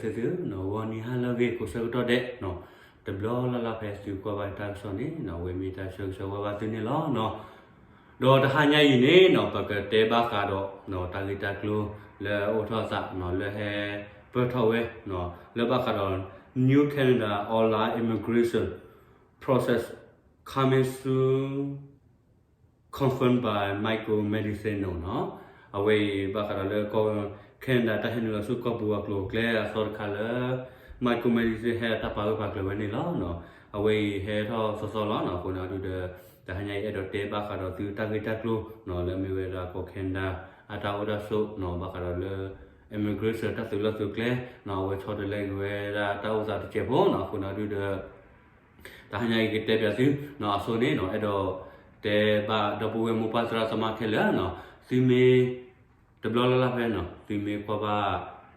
သုသုနီၤ ဂီၤနံၤဟါလၢအဂ့ၤ ကိးဆၢကတီၢ်ဒဲးနီၤ တဘျီလၢ်လၢ်ဖဲသုကွၢ်ဘၣ်တၢ်ကစီၣ်န့ၣ်နီၤ အဝဲမ့ၢ်တၢ်ဆၢဂ့ၤဆၢဝါဘၣ်သုန့ၣ်လီၤနီၤ. ဒီးတဟါညါအံၤန့ၣ်နီၤ ပကတဲဘၣ်ဃးဒီးနီၤ တၢ်ဂ့ၢ်တၢ်ကျိၤလၢအအိၣ်ထီၣ်အသးနီၤ လၢဟဲပၢၢ်ထီၣ်ဝဲနီၤ လၢဘၣ်ဃးဒီး New Canada Online Immigration Process Coming Soon, confirmed by Michael Medicino နီၤ. အဝဲအံၤဘၣ်ဃးဒီးလၢကီၢ် Canada တၢ်ဟဲနုာ်လီၤဆူကီၢ်ပူၤအကျိၤအကျဲအသီတခါလၢ Michael Medicino ဟဲအတၢ်ပာ်ဂၢၢ်ပာ်ကျၢၤဝဲန့ၣ်လီၤနီၤ. အဝဲအံၤဟဲထီၣ်သီသီလီၤနီၤ အဃိန့ၣ်အဒုဒီး တဟါညါအံၤအဲၣ်ဒိးတဲဘၣ်ဃးဒီးသုတၢ်ဂ့ၢ်တၢ်ကျိၤနီၤ လၢမ့ၢ်ဝဲဒၣ်ကီၢ် Canada အတၢ်အိၣ်တၢ်ဆိးနီၤ ဘၣ်ဃးဒီးလၢ immigration တၢ်သုးလီၢ်သုးကျဲနီၤ အဝဲဆီတလဲက့ၤဝဲဒၣ်တၢ်အိၣ်သးတစဲးဖိနီၤ အဃိန့ၣ်အဒုဒီး တဟါညါအံၤကတဲပၠးသုနီၤ အဆိန့ၣ်နီၤ အဲၣ်ဒိးတဲဘၣ်ဒီပုၢ်ဝဲၢ်မိၢ်ပၢ်သရၣ်သမါခဲလၢာ်နီၤ သုမ့ၢ် တဘျီလၢ်လၢ်ဖဲနီၤ သုမ့ၢ်ကွၢ်ဘၣ်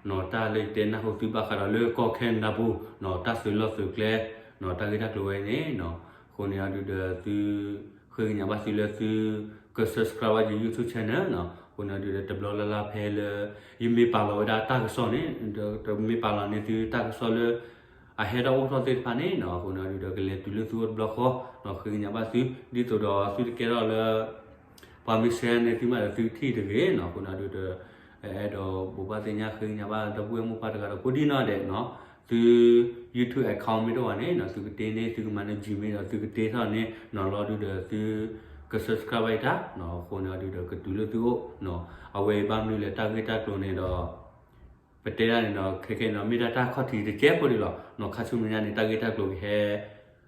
နီၤ တၢ်လၢယတဲနၢ်ဟူသုဘၣ်ဃးဒီးလၢကီၢ် Canada ပူၤနီၤ တၢ်သုးလီၢ်သုးကျဲနီၤ တၢ်ဂ့ၢ်တၢ်ကျိၤဝဲန့ၣ်နီၤ အဃိန့ၣ်အဒုဒီးသု ဃ့ကညးဘၣ်သုလၢသု က subscribe ဘၣ်ယ YouTube channel နီၤ အဃိန့ၣ်အဒုဒီးတဘျီလၢ်လၢ်ဖဲလၢ ယမ့ၢ်ပာ်လီၤဝဲဒၣ်တၢ်ကစီၣ်န့ၣ် တမ့ၢ်ပာ်လီၤန့ၢ်သုတၢ်ကစီၣ်လၢ အဟဲထီၣ်အိၣ်ထီၣ်သ့ၣ်တဖၣ်န့ၣ်နီၤ အဃိန့ၣ်အဒုဒီးကလဲၤတုၤလၢသုအိၣ်တဘျီဃီနီၤ ဃ့ကညးဘၣ်သု ဒ်သိးဒီးသုတကဲထီၣ်လၢ ပှၤမ့ၢ် share န့ၢ်သုမးဒီးသုထံၣ်တဂ့ၤနီၤ အဃိန့ၣ်အဒုဒီး အဲၣ်ဒိးဘိးဘၣ်သ့ၣ်ညါဃ့ကညးဘၣ်ဒီပုၢ်ဝဲၢ်မိၢ်ပၢ်တဂၤဒီးကိးဒံနီၢ်ဒဲးနီၤ သု YouTube account မ့ၢ်တအိၣ်ဘၣ်န့ၣ်နီၤ သုကတ့န့ၢ် သုကမၤန့ၢ် Gmail ဒီးသုကတ့ထီၣ်န့ၢ်နီၤ လီၤဒုဒီးသု က subscribe ဘၣ်ယတၢ်နီၤ အဃိန့ၣ်အဒုဒီးကတုၤလၢသုအိၣ်နီၤ အဝဲအံၤဘၣ်မနုၤလဲၣ် တၢ်ဂ့ၢ်တၢ်ကျိၤန့ၣ်ဒီး ပတဲဒၣ်န့ၣ်ဒီး ခဲခဲနီၤ မ့ၢ်ဒၣ်တၢ်ခီၣ်ထံးတစဲးဖိဒံးလီၤနီၤ ခါဆူမဲာ်ညါန့ၣ် တၢ်ဂ့ၢ်တၢ်ကျိၤကဟဲ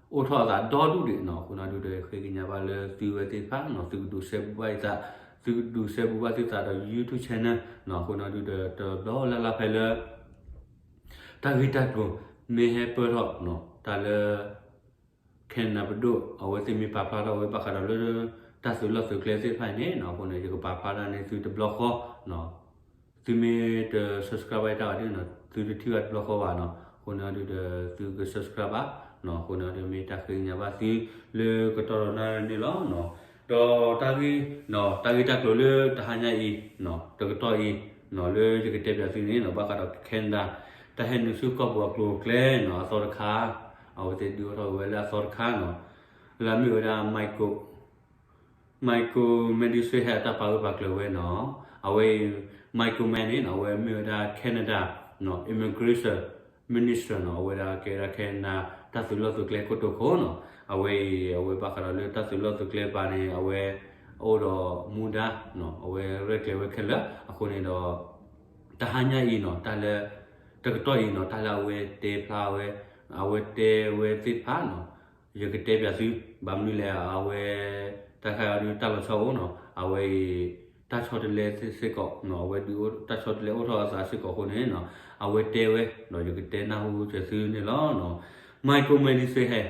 အိၣ်ထီၣ်အသးဒီဒူၣ်ဒံးနီၤ အဃိန့ၣ်အဒုဒီးဃ့ကညးဘၣ်လၢသုဝဲသ့ၣ်တဖၣ်နီၤ သုကဒုးစဲဘူးဘၣ်ယသး သုကဒုးစဲဘူးဘၣ်သုသးဒီး YouTube channel နီၤ အဃိန့ၣ်အဒုဒီးတဘျီလၢ်လၢ်ဖဲလၢ တၢ်ဂ့ၢ်တၢ်ကျိၤ မ့ၢ်ဟဲပၢၢ်ထီၣ်နီၤ တၢ်လၢ Canada ပဒိၣ် အဝဲသ့ၣ်မ့ၢ်ပာ်ဖျါထီၣ်ဝဲဘၣ်ဃးဒီးလၢ တၢ်သုးလီၢ်သုးကျဲသ့ၣ်တဖၣ်အံၤန့ၣ်နီၤ အဃိန့ၣ် ယကပာ်ဖျါဒၣ်န့ၢ်သုတဘျီဃီနီၤ သုမ့ၢ်တ subscribe ဘၣ်ယတၢ်ဘၣ်ဒုနီၤ သုတထံၣ်ဘၣ်တဘျီဃီဘၣ်နီၤ အဃိန့ၣ်အဒုဒီးသုက subscribe ဘၣ်နီၤ အဃိန့ၣ်အဒုမ့ၢ်တၢ်ဃ့ကညးဘၣ်သု လၢကတီၢ်ဒီးနၣ်ရံၣ်န့ၣ်လီၤနီၤ ဒီးတၢ်ဂ့ၢ်နီၤ တၢ်ဂ့ၢ်တၢ်ကျိၤလၢတဟါညါအံၤနီၤ တကတီၢ်အံၤနီၤ လၢယကတဲပၠးသုန့ၣ်နီၤ ဘၣ်ဃးဒီး Canada တၢ်ဟဲနုာ်ဆူကီၢ်ပူၤအကျိၤအကျဲနီၤ အသီတခါ အဝဲသ့ၣ်ဒုးအိၣ်ထီၣ်ဝဲလၢအသီတခါနီၤ လၢအမ့ၢ်ဝဲဒၣ် Michael Michael Medicino ဟဲအတၢ်ပာ်ဂၢၢ်ပာ်ကျၢၤဝဲနီၤ အဝဲအံၤ Michael Mann န့ၣ်နီၤ အဝဲမ့ၢ်ဝဲဒၣ် Canada နီၤ immigration minister နီၤ အဝဲဒၣ်ကဲဝဲဒၣ် Canada တၢ်သုးလီၢ်သုးကျဲကိတိာ်ခိၣ်နီၤ အဝဲအံၤ အဝဲဘၣ်ဃးဒီးလၢတၢ်သုးလီၢ်သုးကျဲပၤန့ၣ် အဝဲ အိၣ်ဒီးမူဒါနီၤ အဝဲရဲၣ်ကျဲၤဝဲခဲလၢာ် အဃိန့ၣ်ဒီး တဟါညါအံၤနီၤ တၢ်လၢ တကတီၢ်အံၤနီၤ တၢ်လၢအဝဲတဲဖျါဝဲ အဝဲတဲဝဲသ့ၣ်တဖၣ်နီၤ ယကတဲပၠးသု ဘၣ်မနုၤလဲၣ် အဝဲ တၢ်ခါအံၤဒုးတၢ်လီၤဆီအိၣ်နီၤ အဝဲအံၤ တၢ်ဆီတလဲစ့ၢ်ကီးနီၤ အဝဲဒုးတၢ်ဆီတလဲအိၣ်ထီၣ်အသးစ့ၢ်ကီးအဃိန့ၣ်နီၤ အဝဲတဲဝဲဒီးယကတဲနၢ်ဟူစၢၤသုန့ၣ်လီၤနီၤ Michael Medicino ဟဲ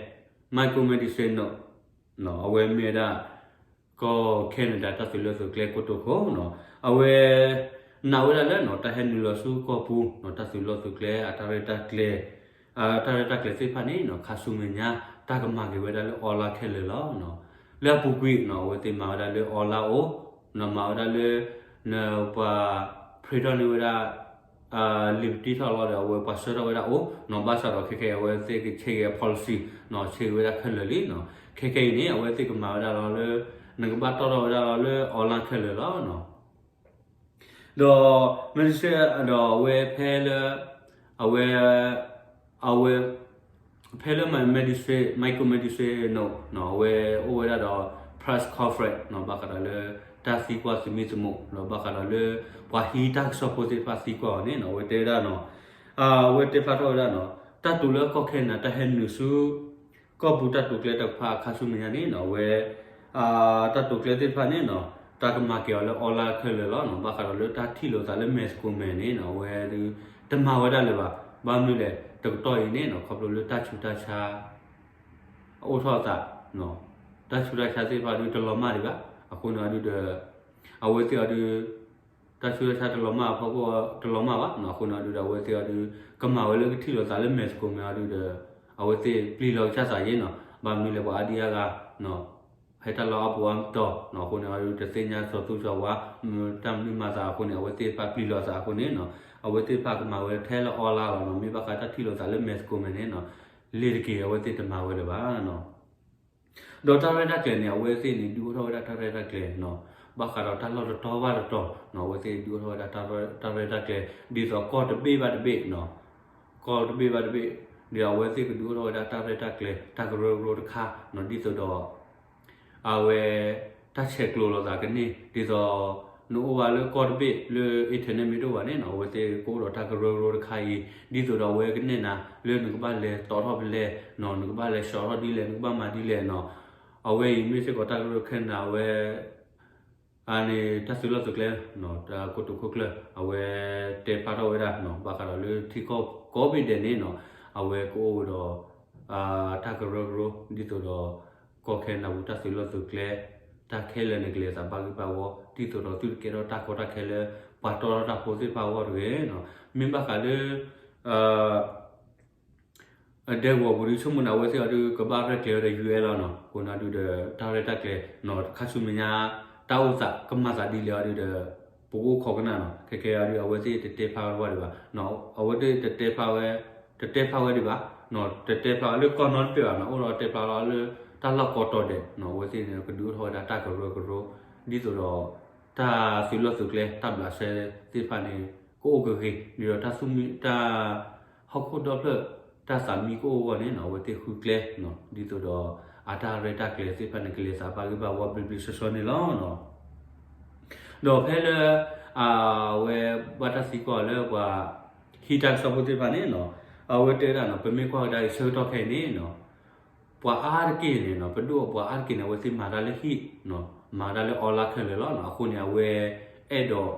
Michael Medicino နီၤ အဝဲမ့ၢ်ဝဲဒၣ် ကီၢ် Canada တၢ်သုးလီၢ်သုးကျဲကိတိာ်ခိၣ်နီၤ အဝဲ နာ်ဝဲဒၣ်လၢနီၤ တၢ်ဟဲနုာ်လီၤဆူကီၢ်ပူၤနီၤ တၢ်သုးလီၢ်သုးကျဲ အတၢ်ရဲၣ်တၢ်ကျဲၤ အတၢ်ရဲၣ်တၢ်ကျဲၤသ့ၣ်တဖၣ်န့ၣ်နီၤ ခါဆူမဲာ်ညါ တၢ်ကမၤက့ၤဝဲဒၣ်လၢ online ခဲလၢာ်လီၤနီၤ လၢအပူၤကွံာ်နီၤ အဝဲသ့ၣ်မၤဝဲဒၣ်လၢ online အိၣ်နီၤ မၤဝဲဒၣ်လၢ နပှၤ print ထီၣ်န့ၢ်ဝဲဒၣ် လံာ်ပတံထီၣ်လီၤဒီး အဝဲပှၤဆှၢထီၣ်ဝဲဒၣ်အိၣ်နီၤ ဘၣ်ဆၣ်ဒီးခဲခဲအံၤ အဝဲသ့ၣ်ကဆ့က့ၤအ policy နီၤ ဆ့က့ၤဝဲဒၣ်ခဲလၢာ်လံနီၤ ခဲခဲအံၤန့ၣ် အဝဲသ့ၣ်ကမၤဝဲဒၣ်လီၤလၢ နကဘၣ်တီၣ်ထီၣ်ဝဲဒၣ်လီၤလၢ online ခဲလၢာ်လီၤနီၤ ဒီး Medicino ဒီးအဝဲဖဲလၢ အဝဲ အဝဲ ဖဲလၢ Medicino Michael Medicino နီၤ အဝဲအိၣ်ဝဲဒၣ်ဒီး press conference နီၤ ဘၣ်ဃးဒီးလၢ တၢ်သံကွၢ်သမံသမိးနီၤ ဘၣ်ဃးဒီးလၢ ပှၤဟံးတၢ်ကစီၣ်ဖိသ့ၣ်တဖၣ်သံကွၢ်အီၤန့ၣ်နီၤ အဝဲတဲဝဲဒၣ်နီၤ အဝဲတဲဖျါထီၣ်ဝဲဒၣ်နီၤ တၢ်တိာ်လၢကီၢ် Canada တၢ်ဟဲနုာ်ဆူ ကီၢ်ပူၤတၢ်တိာ်ကျဲတကပၤအခါဆူမဲာ်ညါန့ၣ်နီၤ အဝဲ တၢ်တိာ်ကျဲသ့ၣ်တဖၣ်န့ၣ်နီၤ တၢ်ကမၤက့ၤအီၤလၢ online ခဲလၢာ်လီၤနီၤ ဘၣ်ဃးဒီးလၢတၢ်ထံၣ်လိာ်သးလၢမဲာ်သကိးမဲာ်န့ၣ်နီၤ အဝဲဒုး တမၤဝဲဒၣ်လၢၤဘၣ် ဘၣ်မနုၤလဲၣ် တကတီၢ်အံၤန့ၣ်နီၤ ခီဖျိလၢတၢ်ဆူးတၢ်ဆါ အအိၣ်ထီၣ်အသး တၢ်ဆူးတၢ်ဆါသ့ၣ်တဖၣ်ဒုးတလီၤမၢ်ဒံးဘၣ် အဃိန့ၣ်ဒုးဒီး အဝဲသ့ၣ်အီၤဒုး တၢ်ဆူးတၢ်ဆါတလီၤမၢ်အဖီခိၣ်တလီၤမၢ်ဘၣ်နီၤ အဃိန့ၣ်ဒုးဒီး အဝဲသ့ၣ်အီၤဒုး ကမၤဝဲလၢကထံၣ်လိာ်သးလၢမဲာ်သကိးမဲာ်အီၤဒုးဒီး အဝဲသ့ၣ်ပျံၤလီၤကစၢ်သးယ့နီၤ ဘၣ်မနုၤလဲၣ်ပှၤအါဒံအါဂၤနီၤ ဟဲတၢ်လီၢ်အါပူၤအါတီၤနီၤ, အဃိန့ၣ် အဒုးတသ့ၣ်ညါစီၤသူစီၤဝါ တၢ်မနုၤမၤသးအဃိန့ၣ် အဝဲသ့ၣ်တဖၣ်ပျံၤလိာ်သးအဃိန့ၣ်နီၤ, အဝဲသ့ၣ်တဖၣ်ကမၤဝဲထဲလၢ online လီၤနီၤ, မ့ၢ်ဘၣ်ဃးတၢ်ထံၣ်လိာ်သးလၢ mass comment န့ၣ်နီၤ, လ့ၤတက့ၤ အဝဲသ့ၣ်တမၤဝဲလၢၤဘၣ်နီၤ. ဒီးတၢ်ရဲၣ်တၢ်ကျဲၤန့ၣ် အဝဲသ့ၣ်န့ၣ် ဒုးအိၣ်ထီၣ်ဝဲဒၣ်တၢ်ရဲၣ်တၢ်ကျဲၤနီၤ, ဘၣ်ဃးဒီးတၢ်လီၢ်တတီၤဘၣ်တတီၤနီၤ, အဝဲသ့ၣ်ဒုးအိၣ်ထီၣ်ဝဲဒၣ်တၢ်ရဲၣ်တၢ်ကျဲၤ ဒ်သိးကီၢ်တဘ့ၣ်ဘၣ်တဘ့ၣ်နီၤ, ကီၢ်တဘ့ၣ်ဘၣ်တဘ့ၣ်, ဒ်အဝဲသ့ၣ်ကဒုးအိၣ်ထီၣ်ဝဲဒၣ်တၢ်ရဲၣ်တၢ်ကျဲၤ တၢ်ကရၢကရိတခါနီၤ, ဒ်သိးဒီး အဝဲ တၢ်ဆဲးကျိးလိာ်သးကန့ၢ် ဒ်သိး နအိၣ်ဘၣ်လၢကီၢ်တဘ့ၣ်လၢ internet မ့ၢ်တအိၣ်ဘၣ်န့ၣ်နီၤ, အဝဲသ့ၣ်ကအိၣ်ဒီးတၢ်ကရၢကရိတခါအံၤ ဒ်သိးဒီးအဝဲကနဲၣ်နၤလၢနကဘၣ်လဲၤတီထီၣ်ဖဲလဲၣ်နီၤ, နကဘၣ်လဲၤဆှီထီၣ်ဒ်လဲၣ်, နကဘၣ်မၤဒ်လဲၣ်နီၤ, အဝဲအံၤမ့ၢ်စ့ၢ်ကီးတၢ်ကရၢခဲနၤ အဝဲ အန့ၣ် တၢ်သုးလီၢ်သုးကျဲ ကိတိာ်ခိၣ်ကျၢၢ် အဝဲတဲဖျါထီၣ်ဝဲဒၣ်နီၤ, ဘၣ်ဃးဒီးလၢထံကီၢ်ကိးဘ့ၣ်ဒဲးန့ၣ်နီၤ, အဝဲကအိၣ်ဒီး တၢ်ကရၢကရိ ဒ်သိးဒီး ကီၢ်ခဲနဒၤပူၤတၢ်သုးလီၢ်သုးကျဲ တၢ်ခဲလၢာ်န့ၣ် ကလဲၤသးဘၣ်ဂ့ၢ်ဘၣ်ဝီ ဒ်သိးဒီးသုတကဲထီၣ်တၢ်ကီတၢ်ခဲလၢ ပှၤတီထီၣ်တၢ်ဖိသ့ၣ်တဖၣ်အဂီၢ်တဂ့ၤနီၤ, မ့ၢ်ဘၣ်ဃးလၢ အဒဲကဝီၤပူၤဒုး ဆိကမိၣ်န့ၣ် အဝဲသ့ၣ်အီၤဒုး ကဘၣ်ရဲၣ်ကျဲၤဝဲဒီး ယူၢ်အဲလ် လီၤနီၤ, အဃိန့ၣ်ဒုးဒီး တၢ်ရဲၣ်တၢ်ကျဲၤနီၤ ခါဆူမဲာ်ညါ တၢ်အိၣ်သးကမၤသးဒ်လဲၣ်အီၤဒုးဒီး ပကအိၣ်ခိးကနၣ်နီၤ, ခဲကဲအီၤဒုး အဝဲသ့ၣ်တတဲဖျါဝဲဒံးဘၣ်, အဝဲသ့ၣ်တတဲဖျါဝဲ တတဲဖျါဝဲဒံးဘၣ်, တတဲဖျါဝဲလၢကီၢ်နီတဘ့ၣ်ဘၣ်နီၤ, အိၣ်ဒီးတဲဖျါလီၤလၢ တၢ်လီၢ်ကိးတီၤဒဲးနီၤ, အဝဲသ့ၣ်န့ၣ် ကဒုးအိၣ်ထီၣ်ဝဲဒၣ်တၢ်ကရၢကရိ ဒ်သိးဒီး တၢ်သုးလီၢ်သုးကျဲ တၢ်ဘျးစဲသ့ၣ်တဖၣ်န့ၣ် ကအိၣ်ကဂ့ၤ ဒ်ဒီးတၢ်သူၣ်မံ တၢ် ဟီၣ်ခိၣ်ဒီဖျၢၣ် တၢ်သးမံကအိၣ်အဂီၢ်န့ၣ်နီၤ, အဝဲသ့ၣ်ဃုကျဲ ဒ်သိးဒီး အတၢ်ရဲၣ်တၢ်ကျဲၤသ့ၣ်တဖၣ်န့ၣ် ကလဲၤသးဘၣ်ဂ့ၢ်ဘၣ်ဝီဘျ့ဘျ့ဆှီဆှီန့ၣ်လီၤ. ဒီးဖဲလၢ အဝဲဘၣ်တၢ်သံကွၢ်လၢပှၤ ဟံးတၢ်ကစီၣ်ဖိသ့ၣ်တဖၣ်န့ၣ်နီၤ, အဝဲတဲဝဲဒၣ်နီၤ, ပမ့ၢ်ကွၢ်ကဒါအံၤဆၢကတီၢ်ခဲအံၤန့ၣ်နီၤ, ပှၤအါတက့ၢ်န့ၣ်နီၤ, ပဒိၣ်ပှၤအါတက့ၢ်န့ၣ် အဝဲသ့ၣ်မၤတၢ်လၢဟံၣ်, မၤတၢ်လၢ online ခဲလၢာ်လီၤ. အဃိန့ၣ် အဝဲအဲၣ်ဒိး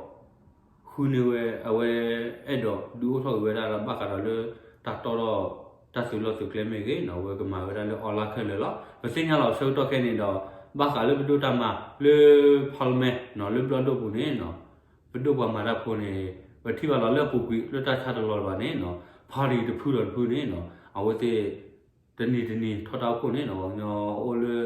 ဃုန့ၢ်ဝဲ အဝဲအဲၣ်ဒိးဒုးအိၣ်ထီၣ်က့ၤဝဲဒၣ်လၢဘၣ်ဃးဒီးလၢ တၢ်တီထီၣ် တၢ်သုးလီၢ်သုးကျဲမ့ၢ်ဂ့ၤနီၤ, အဝဲကမၤဝဲဒၣ်လၢ online ခဲလၢာ်လီၤ. ပသ့ၣ်ညါလီၤဆၢကတီၢ်ခဲအံၤန့ၣ်ဒီး ဘၣ်ဃးလၢပဒိၣ်တၢ်မၤလၢ parliament နီၤ, လၢဘျီၣ်ဒိၣ်ပူၤန့ၣ်နီၤ, ပဒိၣ်ပှၤမၤတၢ်ဖိန့ၣ် ပထံၣ်ဘၣ်လီၤလၢအပူၤကွံာ်လၢတၢ်ဆါတလီၤလၢၤဘၣ်န့ၣ်နီၤ, party တဖုဒီးတဖုန့ၣ်နီၤ, အဝဲသ့ၣ် တနံၤတနံၤထီၣ်တၢ်အိၣ်ဖှိၣ်န့ၣ်နီၤ, ပှၤကညီအိၣ်လၢ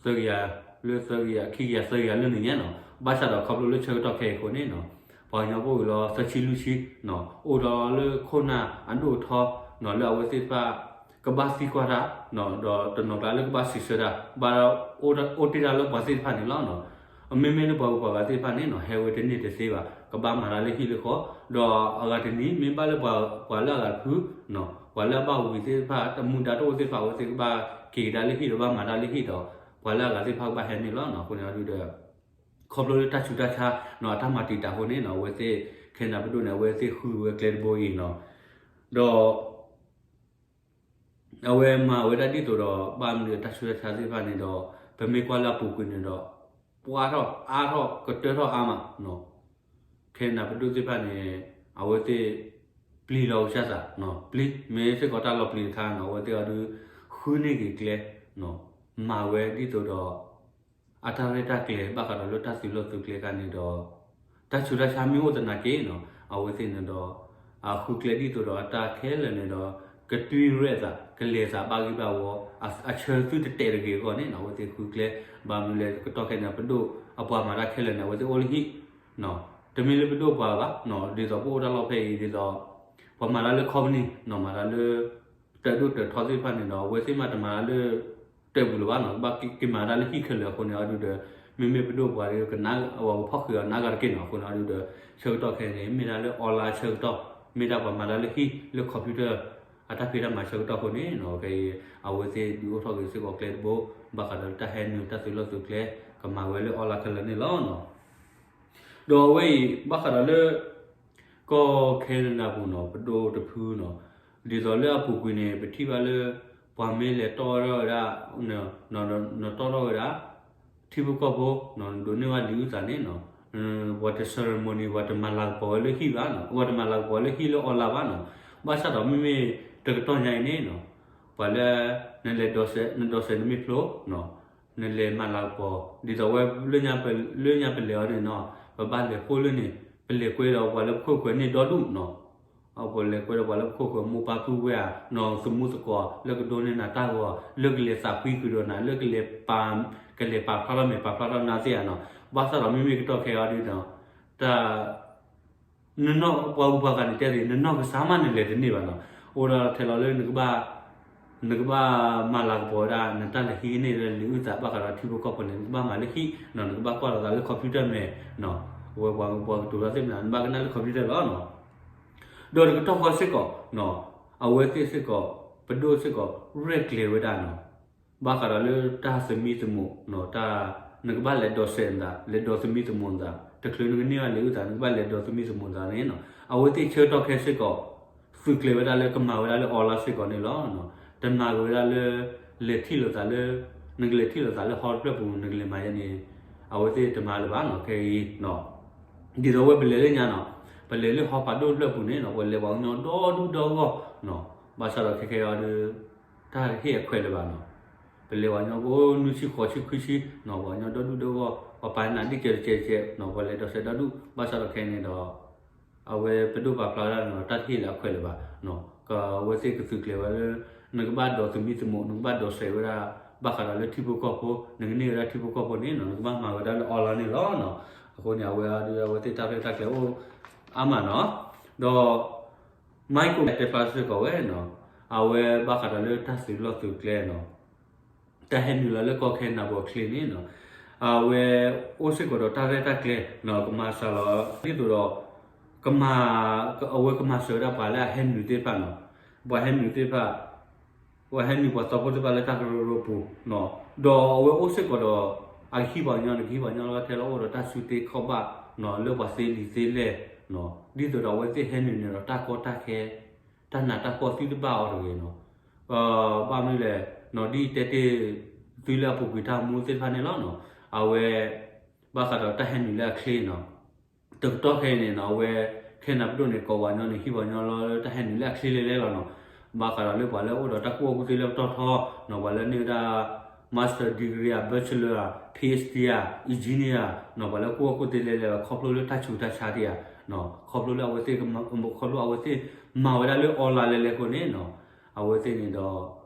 သၢကယၤ လၢသၢကယၤ ခံကယၤ သၢကယၤလၢန့ၣ်ညါနီၤ, ဘၣ်ဆၣ်ဒီးခီဖျိလၢဆၢကတီၢ်ခဲအံၤအဃိန့ၣ်နီၤ, ပှၤကညီဖိဝံၤလီၤ သၢဆံလွံၢ်ဆံနီၤ, အိၣ်ဒီးလၢခိၣ်နၢ်အဒိၣ်အထီနီၤ, လၢအဝဲသ့ၣ်တဖၣ် ကဘၣ်သံကွၢ်တၢ်နီၤ, ဒီးတနီၤကျါလၢကဘၣ်စံးဆၢတၢ်, ဘၣ်အိၣ်တ့ၢ်တၢ်လၢပှၤသ့ၣ်တဖၣ်န့ၣ်လီၤနီၤ. အမ့မ့ၢ်လၢပှၤဂုၤပှၤဂၤသ့ၣ်တဖၣ်န့ၣ်နီၤ, ဟဲဝဲတန့ၢ်တသ့ဘၣ်, ကဘၣ်မၤတၢ်လၢဟံၣ်လၢဃီ, ဒီးအဂၤတနံၤ မ့ၢ်ဘၣ်လၢပှၤ ပှၤလၢအဂၤတဖုနီၤ, ပှၤလၢအဘၣ်ဝံၤသ့ၣ်တဖၣ် တမူဒါတအိၣ်သ့ၣ်တဖၣ် အဝဲသ့ၣ်ကဘၣ်က့ၤကဒါလၢဟံၣ်ဒီးဘၣ်မၤတၢ်လၢဟံၣ်ဒီး ပှၤလၢအဂၤသ့ၣ်တဖၣ်ကဘၣ်ဟဲန့ၣ်လီၤနီၤ. အဃိန့ၣ်အဒုးဒီး ခီဖျိလၢတၢ်ဆူးတၢ်ဆါနီၤ အတၢ်မၤတံာ်တာ်အဃိန့ၣ်နီၤ, အဝဲသ့ၣ် ခဲနဒၤပဒိၣ်န့ၣ် အဝဲသ့ၣ်ဃုဝဲကျဲတဘိအံၤနီၤ, ဒီး အဝဲမၤဝဲဒၣ်ဒ်သိးဒီး ဘၣ်မနုၤတၢ်ဆူးတၢ်ဆါသ့ၣ်တဖၣ်န့ၣ်ဒီး ပမ့ၢ်ကွၢ်လၢအပူၤကွံာ်န့ၣ်ဒီး ပှၢ်ထီၣ်အါထီၣ်ကတၢၢ်ထီၣ်အါမးနီၤ, ခဲနဒၤပဒိၣ်သ့ၣ်တဖၣ်န့ၣ် အဝဲသ့ၣ် ပျံၤလီၤကစၢ်သးနီၤ, ပျံၤ မ့ၢ်စ့ၢ်ကီးတၢ်လီၤပျံၤတခါနီၤ, အဝဲသ့ၣ်အီၤဒုး ဃုန့ၢ်က့ၤကျဲနီၤ, မၤဝဲဒ်သိးဒီး အတၢ်ရဲၣ်တၢ်ကျဲၤဘၣ်ဃးဒီးလၢတၢ်သုးလီၢ်သုးကျဲခါန့ၣ်ဒီး တၢ်ဆူးတၢ်ဆါမ့ၢ်အိၣ်သနာ်က့နီၤ, အဝဲသ့ၣ်န့ၣ်ဒီး အဃုကျဲဒ်သိးဒီးအတၢ်ခဲလၢာ်န့ၣ်ဒီး ကတွံရဲၣ်သး ကလဲၤသးဘၣ်ဂ့ၢ်ဘၣ်ဝီ အဆၢသုတတဲာ်တဂ့ၤအဂီၢ်န့ၣ်နီၤ, အဝဲသ့ၣ်ဃုကျဲ ဘၣ်မနုၤလဲၣ် ကတီၢ်ခဲန့ၣ် ပဒိၣ်အပှၤမၤတၢ်ခဲလၢာ်န့ၣ် အဝဲသ့ၣ်အိၣ်လၢဟံၣ်နီၤ, တမ့ၢ်လၢပဒိၣ်ပှၤဘၣ်နီၤ, ဒ်သိးပအိၣ်တၢ်လီၢ်ဖဲအံၤဒ်သိး ပှၤမၤတၢ်လၢ company နီၤ, မၤတၢ်လၢ တၢးဒိၣ်တၢးထီသ့ၣ်တဖၣ်န့ၣ်ဒီး အဝဲသ့ၣ်မးတမၤတၢ်လၢ တၢးပူၤလၢၤဘၣ်နီၤ, ကဘၣ်က့ၤမၤတၢ်လၢဟံၣ်ခဲလၢာ်အဃိန့ၣ်အဒုးဒီး မ့မ့ၢ်ပဒိၣ်ပှၤဒီး ကနၣ်အဝဲကဖီၣ်ဃံးအီၤနးဂၤတက့ၢ်နီၤ, အဃိန့ၣ်အဒုးဒီး ဆၢကတီၢ်ခဲအံၤန့ၣ် မ့ၢ်ဒၣ်လၢ online ဆၢကတီၢ် မ့ၢ်ဒၣ်ပှၤမၤတၢ်လၢဟံၣ်လၢ computer အတၢ်ဖံးတၢ်မၤဆၢကတီၢ်အဃိန့ၣ်နီၤ, ခဲအံၤ အဝဲသ့ၣ်ဒုးအိၣ်ထီၣ်က့ၤစ့ၢ်ကီးကျဲတဘိ ဘၣ်ဃးဒီးတၢ်ဟဲနုာ်တၢ်သုးလီၢ်သုးကျဲ ကမၤဝဲလၢ online ခဲလၢာ်န့ၣ်လီၤနီၤ. ဒီးအဝဲအံၤ ဘၣ်ဃးဒီးလၢ ကီၢ်ခဲနဒၤပူၤနီၤ ပဒိၣ်တဖုနီၤ, ဒ်သိးလၢအပူၤကွံာ်န့ၣ် ပထံၣ်ဘၣ်လၢ ပှၤမ့ၢ်လဲၤတီၢ်ထီၣ်ဝဲဒၣ် နတီၢ်ထီၣ်ဝဲဒၣ် ထံဖိကီၢ်ဖိ ဒိးန့ၢ်ဘၣ်လံာ်အုၣ်သးန့ၣ်နီၤ, ပှၤတ ceremony ပှၤတမၤလၤကပီၤဝဲလၢဟံၣ်ဘၣ်နီၤ, ပှၤတမၤလၤကပီၤလၢဟံၣ်လၢ online ဘၣ်နီၤ, ဘၣ်ဆၣ်ဒီးမ့မ့ၢ်တကတီၢ်ညါအံၤန့ၣ်နီၤ, ပှၤလၢ နလဲၤဒိးစဲး နဒိးစဲးနမ့ၢ်ဖျိနီၤ နလဲၤမၤလၤကပီၤ ဒ်သိးဝဲ လၢညါပလဲၤအီၤန့ၣ်နီၤ, ပဘၣ်လဲၤဖှိၣ်လၢန့ၣ် ပလဲၤကွဲဒီးပှၤလၢဖှိၣ်ကွဲန့ၢ်ဒီဒူၣ်နီၤ, ပလဲၤကွဲဒီးပှၤလၢပခိၣ်ဃၢၤ မိၢ်ပၢ်ပုၢ်ဝဲၢ်ဧါနီၤ, သမူသကိး လၢကဒိးန့ၢ်နၤတၢ်ဂီၤ, လၢကလဲၤသးဖှံဃုာ်ဒီးနၤ, လၢကလဲၤပာ်, ကလဲၤပာ်ဖျါထီၣ်မဲာ်ပာ်ဖျါထီၣ်နါသ့ၣ်ဧါနီၤ, ဘၣ်ဆၣ်ဒီးမ့မ့ၢ်ကတီၢ်ခဲအံၤဒီး တၢ် နနီၢ်ပှၤဂုၤပှၤဂၤန့ၣ်တဲသ့ နနီၢ်ကစၢ်မးနလဲၤတန့ၢ်ဘၣ်နီၤ, အိၣ်ဒၣ်ထဲလီၤလၢနကဘၣ်, နကဘၣ်မၤလၤကပီၤဝဲဒၣ် နတၢ်လဲၤဟံးန့ၢ်လၢလံာ်အုၣ်သး ဘၣ်ဃးဒီးထံဖိကီၢ်ဖိန့ၣ် နကဘၣ်မၤလၢဟံၣ်နီၤ, နကဘၣ်ကွၢ်လိာ်သးလၢ computer မဲာ်နီၤ, အဝဲပှၤကတိၤလီၤသ့ၣ်မနၤ နဘၣ်ကနၣ်လၢ computer လီၤနီၤ, ဒီးတကတီၢ်ဃီစ့ၢ်ကီးနီၤ, အဝဲသ့ၣ်စ့ၢ်ကီး, ပဒိၣ်စ့ၢ်ကီး ရဲၣ်ကျဲၤဝဲဒၣ်နီၤ ဘၣ်ဃးဒီးလၢတၢ်သမံသမိးနီၤ, တၢ်, နကဘၣ်လဲၤဒိးစဲးနသး, လဲၤဒိးသမံသမိးနသး, တချုးနကန့ၢ်ဘၣ်လံာ်အုၣ်သး နကဘၣ်လဲၤဒိးသမံသမိးနသးန့ၣ်နီၤ, အဝဲသ့ၣ်ဆၢကတီၢ်ခဲစ့ၢ်ကီး သုးကျဲၤဝဲဒၣ်လၢကမၤဝဲဒၣ်လၢ online စ့ၢ်ကီးန့ၣ်လီၤ. တမၤက့ၤဝဲဒၣ်လၢ လဲၤထံၣ်လိာ်သးလၢ, နကလဲၤထံၣ်လိာ်သးလၢဟီတဖျၢၣ်ပူၤ နကလဲၤမၤယဲန့ၣ်, အဝဲသ့ၣ်တမၤလၢၤဘၣ်နီၤ, ခဲအံၤ ဒ်သိးဝဲပလဲၤလၢညါနီၤ, ပလဲၤလၢဟီဖးဒိၣ်တဖျၢၣ်ပူၤန့ၣ်နီၤ, ပလဲၤပှၤကညီဒီဒူၣ်ဒီဂီၢ်နီၤ, ဘၣ်ဆၣ်ဒီးခဲခဲအံၤဒီး တၢ်တဟ့ၣ်အခွဲးလၢၤဘၣ်နီၤ, ပလဲၤပှၤကညီအိၣ်နွံဆံဃိးဆံခွံဆံနီၤ, ပှၤကညီဒီဒူၣ်ဒီဂီၢ် ပှၤပာ်နးဒ်ကဲးတကဲးတကဲးနီၤ, ပှၤလဲၤဒိးစဲးဒီဒူၣ်, ဘၣ်ဆၣ်ဒီးခဲအံၤန့ၣ်ဒီး အဝဲပဒိၣ်ပာ်ဖျါဝဲဒၣ်န့ၣ်ဒီး တၢ်တဟ့ၣ်လၢၤအခွဲးလၢၤဘၣ်နီၤ, ကဝဲသ့ၣ်ကသုးကျဲၤဝဲလၢ နကဘၣ်ဒိးသမံသမိး, နကဘၣ်ဒိးစဲးဝဲဒၣ် ဘၣ်ဃးဒီးလၢထံဖိကီၢ်ဖိ, နကန့ၢ်ဝဲဒၣ်ထံဖိကီၢ်ဖိန့ၣ်နီၤ, နကဘၣ်မၤဝဲဒၣ်လၢ online န့ၣ်လီၤနီၤ, အဃိန့ၣ် အဝဲအဒု အဝဲသ့ၣ်တၢ်ရဲၣ်တၢ်ကျဲၤအိၣ်အါမးနီၤ, ဒီး Michael တဲဖျါစ့ၢ်ကီးဝဲနီၤ, အဝဲဘၣ်ဃးဒီးလၢတၢ်သုးလီၢ်သုးကျဲနီၤ, တၢ်ဟဲနုာ်လီၤလၢကီၢ်ခဲနဒၤပူၤအချ့န့ၣ်နီၤ, အဝဲအိၣ်စ့ၢ်ကီးဒီးတၢ်ရဲၣ်တၢ်ကျဲၤနီၤ, ကမၤစှၤလီၤ ဒ်သိးဒီး ကမၤ, အဝဲကမၤစၢၤဝဲဒၣ်ပှၤလၢအဟဲနုာ်သ့ၣ်တဖၣ်နီၤ, ပှၤဟဲနုာ်သ့ၣ်တဖၣ်, ပှၤဟဲနုာ်ပှၤသီဖိသ့ၣ်တဖၣ်လၢတၢ်ကရၢကရိပူၤနီၤ, ဒီးအဝဲအိၣ်စ့ၢ်ကီးဒီး အကဟံးပှၤကညီန့ၣ် ကဟံးပှၤကညီလီၤ, ထဲလီၤအိၣ်ဒီးတၢ်စုသ့ခီၣ်ဘၣ်နီၤ, လၢပှၤသ့လံၤသ့လဲၢ်နီၤ, ဒ်သိးဒီးအဝဲသ့ၣ်ဟဲနုာ်န့ၣ်ဒီးတၢ်ကီတၢ်ခဲ တၢ်နးတၢ်ဖှီၣ်သုတဘၣ်အီၤတဂ့ၤနီၤ, ဘၣ်မနုၤလဲၣ်နီၤ, ဒ်တဲတ့ၢ်သုလၢအပူၤကွံာ်တၢ်မူသ့ၣ်တဖၣ်န့ၣ်လီၤနီၤ, အဝဲ ဘၣ်ဃးဒီးတၢ်ဟဲနုာ်လၢအချ့နီၤ, တကတီၢ်ခဲအံၤန့ၣ်နီၤ, အဝဲ ခဲနဒၤပဒိၣ်န့ၣ် ကိးပှၤကညီန့ၣ် ဟံးပှၤကညီလီၤလၢတၢ်ဟဲနုာ်လၢအချ့လဲၣ်လဲၣ်လီၤနီၤ, ဘၣ်ဃးဒီးလၢပှၤလၢအိၣ်ဒီးတၢ်ကူၣ်ဘၣ်ကူၣ်သ့လၢပတီၢ်ထီနီၤ, ပှၤလၢန့ၢ်ဝဲဒၣ် master degree ဧါ, bachelor ဧါ, PhD ဧါနီၤ, ပှၤလၢကူၣ်ဘၣ်ကူၣ်သ့လဲၣ်လဲၣ်လီၤ, ခီဖျိလၢတၢ်ဆူးတၢ်ဆါဒံးဧါနီၤ, ခီဖျိလၢအဝဲသ့ၣ်မၤဝဲဒၣ်လၢ online လဲၣ်လဲၣ်အဃိန့ၣ်နီၤ, အဝဲသ့ၣ်န့ၣ်ဒီး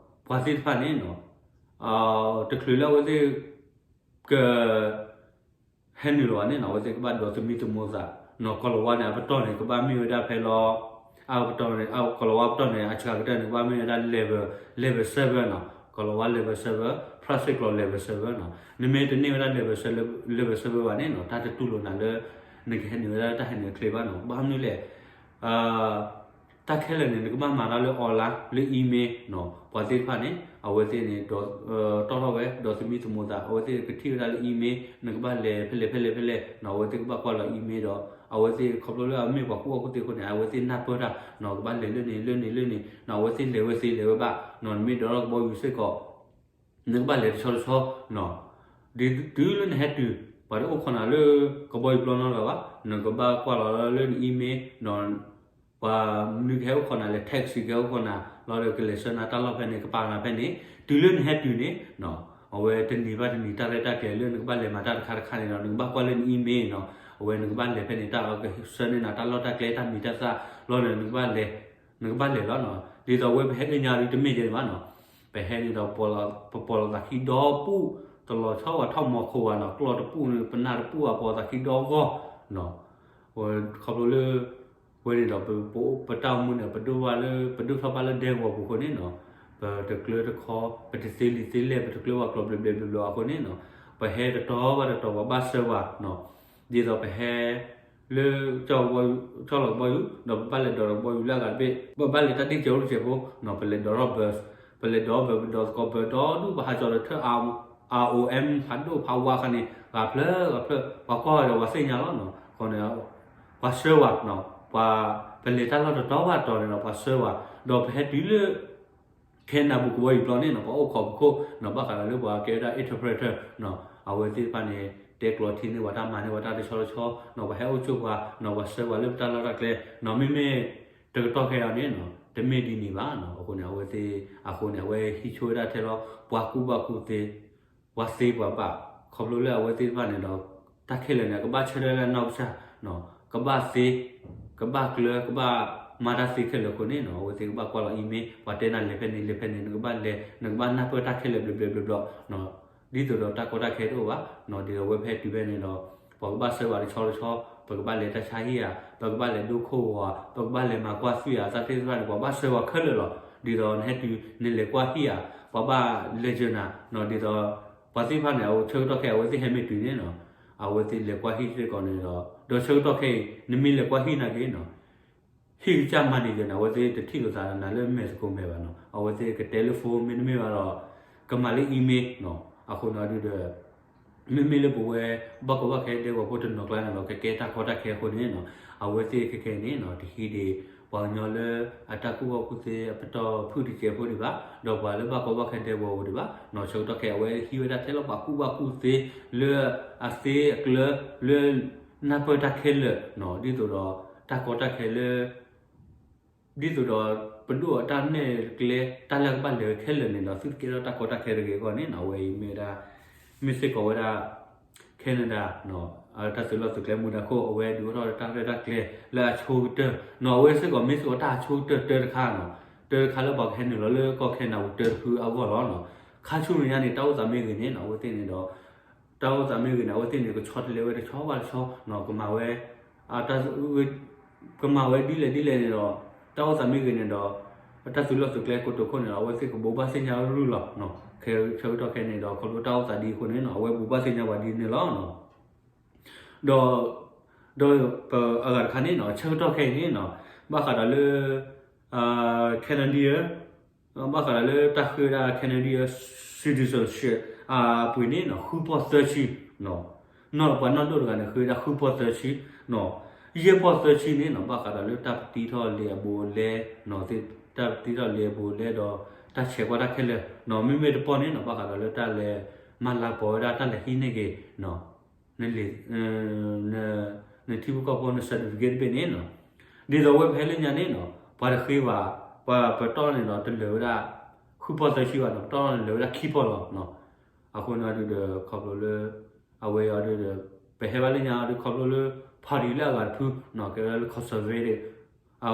ပှၤသ့ၣ်တဖၣ်န့ၣ်နီၤ, တချုးလၢအဝဲသ့ၣ် က ဟဲနုာ်လီၤဘၣ်န့ၣ်နီၤ, အဝဲသ့ၣ်ကဘၣ်ဒိးသမံသမိးသးနီၤ, ကီၤလၤဝါန့ၣ် အပတီၢ်န့ၣ် ကဘၣ်မ့ၢ်ဝဲဒၣ်ဖဲလီၤ, အပတီၢ်န့ၣ် ကီၤလၤဝါပတီၢ်န့ၣ် အစှၤကတၢၢ်န့ၣ် ကဘၣ်မ့ၢ်ဝဲဒၣ် level, level seven နီၤ, ကီၤလၤဝါ level seven, ဖရၣ်စ့ၣ်ကျိာ် level seven နီၤ, နမ့ၢ်တန့ၢ်ဝဲဒၣ် level seven, level seven ဘၣ်န့ၣ်နီၤ, တၢ်တတူၢ်လိာ်နၤလၢ နကဟဲနုာ်ဝဲဒၣ်တၢ်ဟဲနုာ်အချ့ဘၣ်နီၤ, ဘၣ်မနုၤလဲၣ် တၢ်ခဲလၢာ်န့ၣ် နကဘၣ်မၤတၢ်လၢ online လၢ email နီၤ, ပှၤသ့ၣ်တဖၣ်န့ၣ် အဝဲသ့ၣ်န့ၣ် တီၣ်ထီၣ်ဝဲ ဒိးသမံသမိးသး, အဝဲသ့ၣ်ကထံၣ်ဝဲဒၣ်လၢ email နကဘၣ်လဲၤဖဲလဲၣ်ဖဲလဲၣ်ဖဲလဲၣ်နီၤ, အဝဲသ့ၣ်ကဘၣ်ကွၢ်လီၤ email ဒီး အဝဲသ့ၣ်ခီဖျိလၢအမ့ၢ်ပှၤကူၣ်ဘၣ်ကူၣ်သ့အဃိန့ၣ် အဝဲသ့ၣ်နၢ်ပၢၢ်တၢ်နီၤ, ကဘၣ်လဲၤလၢန့ၣ်လၢန့ၣ်လၢန့ၣ်နီၤ, အဝဲသ့ၣ်လဲၤဝဲသ့လဲၤဝဲဘၣ်နီၤ, နမ့ၢ်ဒိးထီၣ်ကဘီယူၤစ့ၢ်ကီး နကဘၣ်လဲၤတဆီတဆီနီၤ, ဒ်တုၤလၢနဟဲတုၤ ပှၤတအိၣ်ခိးနၤလၢကဘီယူၤပျီနီတဂၤဘၣ်, နကဘၣ်ကွၢ်လီၤလၢန email နီၤ, ပှၤမနုၤကဟဲအိၣ်ခိးနၤလဲၣ်, taxi ကဟဲအိၣ်ခိးနၤလီၤဒီး ကလဲၤဆှၢနၤတၢ်လီၢ်ဖဲန့ၣ် ကပာ်နၤဖဲန့ၣ်, တုၤလၢနဟဲတုၤန့ၣ်နီၤ, အဝဲတနံၤဘၣ်တနံၤ တၢ်ရဲၣ်တၢ်ကျဲၤလၢနကဘၣ်လဲၤမၤတၢ်တခါတခါန့ၣ်ဒီး နကဘၣ်ကွၢ်လၢန email နီၤ, အဝဲနကဘၣ်လဲၤဖဲန့ၣ် တၢ်ကဆှၢန့ၢ်နၤတၢ်လီၢ်တၢ်ကျဲ တၢ်မံၤတၢ်သၣ်လီၤဒီး နကဘၣ်လဲၤ နကဘၣ်လဲၤလီၤနီၤ, ဒ်သိးအဝဲပဟဲက့ၤညါဒ်တမ့ၢ်ယဲန့ၣ်ဘၣ်နီၤ, ပဟဲန့ၣ်ဒီး ပပိာ်လိာ်သးခံဒီပူၣ်, တလီၤဆီပှၤထီၣ်မီၤခိၣ်ဘၣ်နီၤ, ကျီၢ်တပူၣ်န့ၣ် ပနၢ်တပူၣ်ဘၣ် ပိာ်သးခံဒီဂီၢ်နီၤ, ခီဖျိလၢ ဝဲန့ၣ်ဒီး ပတၢ်အိၣ်မူန့ၣ် ပဒိၣ်ဘၣ်လၢ ပဒိၣ်ထီၣ်ဘၣ်လၢဒဲကဝီၤပူၤအဃိန့ၣ်နီၤ, ပတကျၢတခီ ပတသ့လံာ်သ့လဲၢ် ပတကျၢပှၤကျိာ်ဘျဲးဘျဲးဘျီဘျီအဃိန့ၣ်နီၤ, ပဟဲတတီၤဘၣ်တတီၤ ပှၤဘၣ်ဆှၢပှၤနီၤ, ဒ်သိးပဟဲ လၢ ကၠီၣ်လီၤကဘီယူၤ ဒီးပဘၣ်လဲၤဒိးဒီးကဘီယူၤလၢအဂၤတဘ့ၣ်, ပဘၣ်လဲၤတၢ်ဒ့ၣ်ကဲၤအိၣ်တစဲးဖိနီၤ, ပလဲၤဒိးထီၣ် bus, ပလဲၤဒိး bus ပဒိးသကိး bus ဒီဒူၣ် ပဟးကၠီၤဒီးထၢၣ် R O M ဖးဒိၣ်ဖးဝါခါန့ၣ် ဂၤဖျၢၣ်ဂၤဖျၢၣ် ပှၤကွၢ်ဝဲဒီးပှၤသ့ၣ်ညါလီၤနီၤ, အဃိန့ၣ် ပှၤဆှၢပှၤနီၤ, ပှၤ ပလဲၤတၢ်လီၢ်တတီၤဘၣ်တတီၤန့ၣ်ဒီး ပှၤဆှၢပှၤ, ဒီးပဟဲတုၤလၢ ခဲနဒၤပူၤကဘီယူၤပျီန့ၣ်နီၤ, ပှၤအိၣ်ခိးပခိၣ်နီၤ, ဘၣ်ဃးဒီးလၢပှၤကဲဝဲဒၣ် interpreter နီၤ, အဝဲသ့ၣ်တဖၣ်န့ၣ် တဲကျိးထံန့ၢ်ပှၤတၢ်မၤန့ၢ်ပှၤတၢ်တဆီတဆီနီၤ, ပှၤဟဲအိၣ်ဆိၣ်ပှၤနီၤ, ပှၤဆှၢပှၤလၢပတၢ်လီၢ်တၢ်ကျဲနီၤ, မ့မ့ၢ်တကတီၢ်ခဲအံၤန့ၣ်နီၤ, တမ့ၢ်ဒ်န့ၣ်ဘၣ်နီၤ, အဃိန့ၣ် အဝဲသ့ၣ်အဃိန့ၣ် အဝဲဟံးဆိဝဲဒၣ်ထဲလီၤ ပှၤကူၣ်ဘၣ်ကူၣ်သ့ ပှၤသ့ပှၤဘၣ်, ခီဖျိလၢအဝဲသ့ၣ်တဖၣ်န့ၣ်ဒီး တၢ်ခဲလၢာ်န့ၣ် ကဘၣ်ဆၢထၢၣ်လၢအနီၢ်ကစၢ်နီၤ, ကဘၣ်သ့, ကဘၣ်ကျၢၤ, ကဘၣ် မၤတၢ်သ့ခဲလၢာ်အဃိန့ၣ်နီၤ အဝဲသ့ၣ်ကဘၣ်ကွၢ်လီၤ email ပှၤတဲနၤလဲၤဖဲန့ၣ် လဲၤဖဲန့ၣ် နကဘၣ်လဲၤ နကဘၣ်နၢ်ပၢၢ်တၢ်ခဲလၢာ်ဘျီဘျီဘျီဘျီနီၤ ဒ်သိးဒီးတၢ်ကီတၢ်ခဲတအိၣ်ဘၣ်နီၤ ဒ်သိးအဝဲဖဲတုၤဖဲန့ၣ်ဒီး ပှၤကဘၣ်ဆှၢပှၤတဆီတဆီ ပကဘၣ်လဲၤတၢ်ဆါဟံၣ်ဧါ ပကဘၣ်လဲၤဒိခိၣ်ဧါ ပကဘၣ်လဲၤမၤကွၢ်သွံၣ်ဧါ တၢ်သ့ၣ်တဖၣ်န့ၣ် ပှၤဘၣ်ဆှၢပှၤခဲလၢာ်လီၤ. ဒ်သိးနဟဲတုၤနလဲၤကွၢ်ဟံၣ်ဧါ ပှၤဘၣ်လဲၤယၢၤနၤနီၤ ဒ်သိး ပှၤသ့ၣ်တဖၣ်န့ၣ် အဆၢကတီၢ်ခဲအံၤ အဝဲသ့ၣ်ဟဲမ့ၢ်တုၤန့ၣ်နီၤ အဝဲသ့ၣ်လဲၤကွၢ်ဟံၣ်စ့ၢ်ကီးန့ၣ်ဒီး ဒီးဆၢကတီၢ်ခဲအံၤ နမ့ၢ်လဲၤကွၢ်ဟံၣ်နာ်က့နီၤ ဟံၣ်ကစၢ်မၤန့ၢ်ယဲန့ၣ် အဝဲသ့ၣ်တထံၣ်လိာ်သးနၤလၢမဲာ်သကိးမဲာ်ဘၣ်နီၤ အဝဲသ့ၣ်ကတဲလၢ phone မ့တမ့ၢ်ဘၣ်ဒီး ကမၤလၢ email နီၤ အဃိန့ၣ်ဒုးဒီး မ့မ့ၢ်လၢပဝဲ ဘၣ်ကီဘၣ်ခဲဒဲကဝီၤဖိတနီၤကျါန့ၣ်လီၤ ကကဲတၢ်ကီတၢ်ခဲအဃိန့ၣ်နီၤ အဝဲသ့ၣ်ခဲခဲအံၤန့ၣ်နီၤ တဟံးဒံး ပှၤကညီလၢအတၢ်ကူၣ်ဘၣ်ကူၣ်သ့အပတီၢ်ဖုၣ်တစဲးဖိဒံးဘၣ် ဒီးပှၤလၢဘၣ်ကီဘၣ်ခဲဒဲကဝီၤဖိဒံးဘၣ်နီၤ ဆၢကတီၢ်ခဲအံၤ အဝဲဟံးဝဲဒၣ်ထဲလၢပှၤကူၣ်ဘၣ်ကူၣ်သ့လၢအသ့အကျၢၤ လၢနၢ်ပၢၢ်တၢ်ခဲလၢာ်နီၤ ဒ်သိးဒီးတၢ်ကီတၢ်ခဲလၢ ဒ်သိးဒီး ပဒိၣ်အတၢ်နဲၣ်ကျဲ တၢ်လၢကဘၣ်လဲၤဝဲခဲလၢာ်န့ၣ်ဒီး သုတကဲထီၣ်တၢ်ကီတၢ်ခဲတဂ့ၤအဂီၢ်န့ၣ်နီၤ အဝဲအံၤမ့ၢ်ဝဲဒၣ် မ့ၢ်စ့ၢ်ကီးဝဲဒၣ် Canada နီၤ တၢ်သုးလီၢ်သုးကျဲမူဒါခိၣ် အဝဲဒုးအိၣ်ထီၣ်တၢ်ရဲၣ်တၢ်ကျဲၤလၢအဆိကတၢၢ်နီၤ အဝဲစ့ၢ်ကီးမ့ၢ်စ့ၢ်ကီးတၢ်အဆိကတၢၢ်တၢတခါနီၤ တၢတခါလၢပှၤကဟဲနုာ်လီၤလၢကီၢ် Canada ပူၤတၢတဖုအဂီၢ်လီၤနီၤ ခါဆူမဲာ်ညါန့ၣ် တၢ်အိၣ်သးမ့ၢ်ဂ့ၤန့ၣ်နီၤ အဝဲသ့ၣ်န့ၣ်ဒီး တၢ်အိၣ်သးမ့ၢ်ဂ့ၤန့ၣ် အဝဲသ့ၣ်န့ၣ် ကဆီတလဲဝဲတဆီဘၣ်တဆီနီၤ ကမၤဝဲ ကမၤဝဲဒ်လဲၣ်ဒ်လဲၣ်န့ၣ်ဒီး တၢ်အိၣ်သးမ့ၢ်ဂ့ၤန့ၣ်ဒီး တၢ်သုးလီၢ်သုးကျဲကိတိာ်ခိၣ်န့ၣ်ဒီး အဝဲသ့ၣ်ကဘိးဘၣ်သ့ၣ်ညါရုၢ်လီၤနီၤ ခဲဆၢကတီၢ်ခဲအံၤန့ၣ်ဒီး ခီဖျိတၢ်အိၣ်သးဒ်အံၤအဃိန့ၣ်နီၤ အဝဲဘိးဘၣ်သ့ၣ်ညါပှၤဒ်န့ၣ်လီၤနီၤ ဒီး ဒီးပအဂၤတခါန့ၣ်နီၤ ဆၢကတီၢ်ခဲအံၤန့ၣ်နီၤ ဘၣ်ဃးဒီးလၢ Canadian ဘၣ်ဃးဒီးလၢတၢ်ဃ့ဝဲဒၣ် Canadian citizenship အပှ့ၤန့ၣ်နီၤ ဃုပီၢ်သၢဆံနီၤ နီၢ်ပှၤနီၢ်ဒိၣ်တဂၤန့ၣ် ဃ့ဝဲဒၣ်ဃုပီၢ်သၢဆံနီၤ ယဲၢ်ပီၢ်သၢဆံန့ၣ်နီၤ ဘၣ်ဃးဒီးလၢတၢ်ပတံထီၣ်လံာ်အဘူးအလဲနီၤ တၢ်ပတံထီၣ်လံာ်အဘူးအလဲဒီး တၢ်ဆဲးကွၢ်တၢ်ခဲလၢာ်နီၤ မ့မ့ၢ်တပီၢ်န့ၣ်နီၤ ဘၣ်ဃးဒီးလၢတၢ်လဲၤမၤလၤကပီၤဝဲဒၣ်တၢ်လဲၤဟံးန့ၢ်က့ၤနီၤ နလံာ် နထံဖိကီၢ်ဖိန certificate တဘ့ၣ်န့ၣ်နီၤ ဒ်သိးအဝဲပဟဲလၢညါန့ၣ်နီၤ ပှၤတဃ့ဘၣ် ပှၤပတီၢ်န့ၣ်ဒီးတလၢာ်ဝဲဒၣ် ဃုပီၢ်သၢဆံဘၣ်နီၤ ပတီၢ်န့ၣ်လၢာ်ဝဲဒၣ်ခံပီၢ်လီၤနီၤ အဃိန့ၣ်ဒုးဒီးခီဖျိလၢ အဝဲအံၤဒုးဒီး ပဟဲဘၣ်လၢညါအံၤဒုးခီဖျိလၢ party လၢအဂၤတဖုနီၤ ကဲဝဲဒၣ်လၢ conservative အ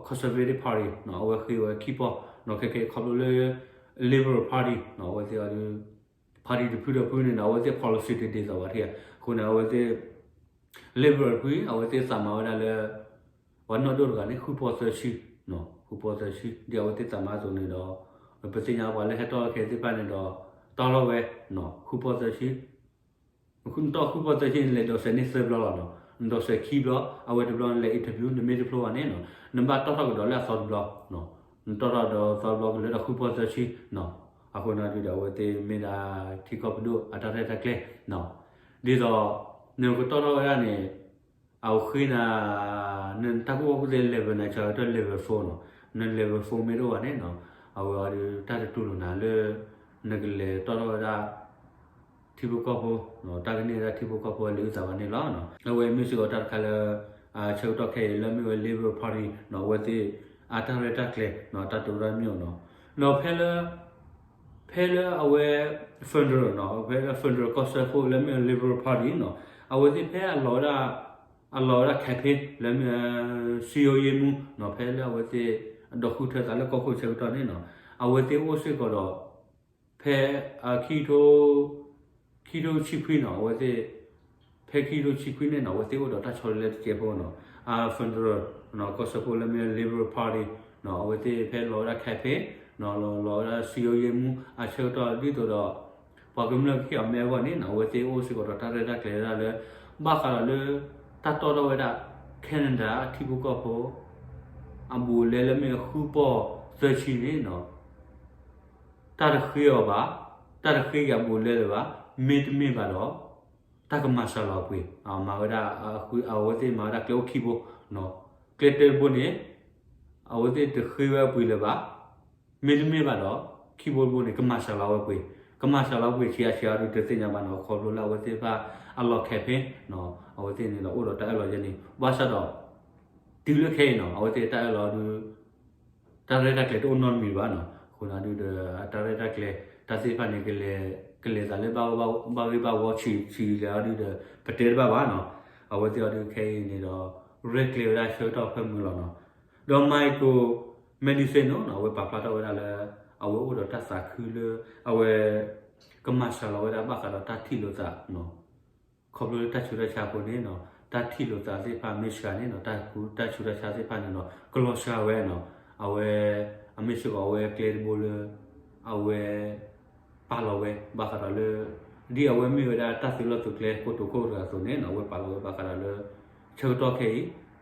conservative party နီၤ အဝဲဃ့ဝဲခံပီၢ်နီၤ ခဲကဲခီဖျိလၢ liberal party နီၤ အဝဲသ့ၣ်အံၤဒုး party တဖုဒီးဖုန့ၣ်ဒီး အဝဲသ့ၣ် policy တဒ်သိးဘၣ်ထံၣ်ဧါ အဃိန့ၣ် အဝဲသ့ၣ် liberal တဖု အဝဲသ့ၣ်သးမၤဝဲဒၣ်လၢ ပှၤနီၢ်ဒိၣ်တဂၤန့ၣ် ဃုပီၢ်သၢဆံ ဃုပီၢ်သၢဆံ ဒ်အဝဲသ့ၣ်သးမၤအသိးန့ၣ်ဒီး ပသ့ၣ်ညါပှၤလၢဟဲတီၢ်ခဲသ့ၣ်တဖၣ်န့ၣ်ဒီး တီၢ်ထီၣ်ဝဲ ဃုပီၢ်သၢဆံ နတီၢ်ဃုပီၢ်သၢဆံန့ၣ် လဲၤဒိးစဲးန့ၢ်သၢဘျီလီၤနီၤ နဒိးစဲးခံဘျီ အဝဲတဘျီနလဲၤ interview နမ့ၢ်တဖျိဘၣ်န့ၣ်နီၤ နဘၣ်တီၢ်ထီၣ်ကဒီးလၢအသီတဘျီ နတီၢ်ထီၣ်ဒီးသီတဘျီကလၢတၢ်ဃုပီၢ်သၢဆံနီၤ အဃိန့ၣ်ဒုးဒီး အဝဲသ့ၣ်မ့ၢ်ဒၣ်ထံကီၢ်ပဒိၣ်အတၢ်ရဲၣ်တၢ်ကျဲၤနီၤ ဒ်သိး နကတီၢ်ထီၣ်ဝဲဒၣ်န့ၣ် အဝဲဃ့နၤ နတၢ်ကူၣ်ဘၣ်ကူၣ်သ့ level န့ၣ် ဆၢကတီၢ် level four နီၤ န level four မ့ၢ်တအိၣ်ဘၣ်န့ၣ်နီၤ အဝဲအံၤဒုး တၢ်တတူၢ်လိာ်နၤလၢ နကလဲၤတီၢ်ထီၣ်ဝဲဒၣ် ထံဖိကီၢ်ဖိ တၢ်ကန့ၢ်ဝဲဒၣ်ထံဖိကီၢ်ဖိအလံာ်အုၣ်သးဘၣ်န့ၣ်လီၤ. အဝဲမ့ၢ်စ့ၢ်ကီးတၢ်တခါလၢ ဆၢကတီၢ်ခဲအံၤလၢမ့ၢ်ဝဲ Liberal Party နီၤ အဝဲသ့ၣ် အတၢ်ရဲၣ်တၢ်ကျဲၤနီၤ တၢ်တိၤတၢ်မံၤနီၤ ဒီးဖဲလၢ ဖဲလၢအဝဲ federal နီၤ ဖဲလၢ federal ကီၢ်စၢဖှိၣ်လၢမ့ၢ်ဝဲ Liberal Party နီၤ အဝဲသ့ၣ်ဖဲအလီၤဝဲဒၣ် အလီၤဝဲဒၣ် campaign လၢမ့ၢ်ဝဲ စည်းရုံးရေးမှူးနီၤ ဖဲလၢအဝဲသ့ၣ် ဒီးဃုထၢသးလၢကီၢ်ခိၣ်ဆၢကတီၢ်န့ၣ်နီၤ အဝဲသ့ၣ်အိၣ်စ့ၢ်ကီးဒီး ဖဲ အ ခံထိ ခံထိဆံခွံနီၤ အဝဲသ့ၣ် ဖဲခံထိဆံခွံန့ၣ်နီၤ အဝဲသ့ၣ်အိၣ်ဒီးတၢ်ဆီတလဲတစဲးဖိနီၤ အ federal နီၤ ကီၢ်စၢဖှိၣ်လၢမ့ၢ်ဝဲ Liberal Party နီၤ အဝဲသ့ၣ်ဖဲလီၤဝဲဒၣ် campaign နီၤ လီၤလီၤဝဲဒၣ် စည်းရုံးရေးမှူး အဆၢကတီၢ်ဒ်သိးဒီး ပှၤကမျၢၢ်ကဟ့ၣ်အီၤမဲအဂီၢ်န့ၣ်နီၤ အဝဲသ့ၣ်အိၣ်စ့ၢ်ကီးဒီးတၢ်ရဲၣ်တၢ်ကျဲၤဝဲဒၣ်လၢ ဘၣ်ဃးဒီးလၢ တၢ်တီၢ်ထီၣ်ဝဲဒၣ် Canada အထံဖိကီၢ်ဖိ အဘူးအလဲလၢမ့ၢ်ဝဲဃုပီၢ်သၢဆံန့ၣ်နီၤ တၢ်တဃ့အီၤဘၣ်, တၢ်တဃ့က့ၤအဘူးအလဲလၢၤဘၣ်, မ့တမ့ၢ်ဘၣ်ဒီး တၢ်ကမၤစှၤလီၤအပှ့ၤ, မၤဝဲဒၣ် အဝဲသ့ၣ်မၤဝဲဒၣ်ကျဲအိၣ်ခံဘိ, ကျဲတၢတဘိန့ၣ် အဝဲသ့ၣ်တဃ့ဝဲအပှ့ၤလၢၤဘၣ်, မ့တမ့ၢ်ဘၣ်ဒီး ခံဘိတဘိန့ၣ် ကမၤစှၤလီၤဝဲပှ့ၤ, ကမၤစှၤလီၤပှ့ၤဆံးအါဆံးအါဒုးတသ့ၣ်ညါဘၣ်နီၤ, ခီဖျိလၢအဝဲသ့ၣ်တဖၣ်အလီၤ campaign နီၤ, အဝဲသ့ၣ်န့ၣ်ဒီးအိၣ်ဒီးတၢ်အၢၣ်လီၤယဲန့ၣ်, ဘၣ်ဆၣ်ဒီး တုၤလၢခဲအံၤနီၤ အဝဲသ့ၣ်တၢ်အၢၣ်လီၤဒုး တၢ်ရဲၣ်တၢ်ကျဲၤတအိၣ်နီတမံၤဘၣ်နီၤ, အဃိန့ၣ်ဒုးဒီး တၢ်ရဲၣ်တၢ်ကျဲၤ တၢ်သ့ၣ်တဖၣ်န့ၣ် ကလဲၤသးလၢဘၣ်ဂ့ၢ်ဘၣ်ဝီဆံးဆံးလဲၣ်အီၤဒုးဒီး ပတဲတဘၣ်ဘၣ်နီၤ, အဝဲသ့ၣ်အီၤဒုးခဲအံၤန့ၣ်ဒီး ရဲၣ်ကျဲၤဝဲဒၣ်ဆၢကတီၢ်ဖၢမုၢ်လီၤနီၤ, ဒီး Michael Madison နီၤ အဝဲပာ်ဖျါထီၣ်ဝဲဒၣ်လၢ အဝဲအိၣ်ဒီးတၢ်သးခုလၢ အဝဲ ကမၤစှၤလီၤဝဲဒၣ်ဘၣ်ဃးဒီးတၢ်ထံၣ်လိာ်သး ခီဖျိလၢတၢ်ဆူးတၢ်ဆါအဃိန့ၣ်နီၤ တၢ်ထံၣ်လိာ်သးသ့ၣ်တဖၣ်မ့ၢ်စှၤန့ၣ်နီၤ တၢ်ဆူးတၢ်ဆါသ့ၣ်တဖၣ်န့ၣ်နီၤ ကလီၤစှၤဝဲနီၤ အဝဲ အမ့ၢ်စ့ၢ်ကီးအဝဲကျဲတဘိလၢ အဝဲ ပာ်လီၤဝဲဘၣ်ဃးဒီးလၢ ဒ်အဝဲမ့ၢ်ဝဲဒၣ်တၢ်သုးလီၢ်သုးကျဲကိတိာ်ခိၣ်တဂၤအသိးန့ၣ်နီၤ အဝဲပာ်လီၤဝဲဘၣ်ဃးဒီးလၢ ဆၢကတီၢ်ခ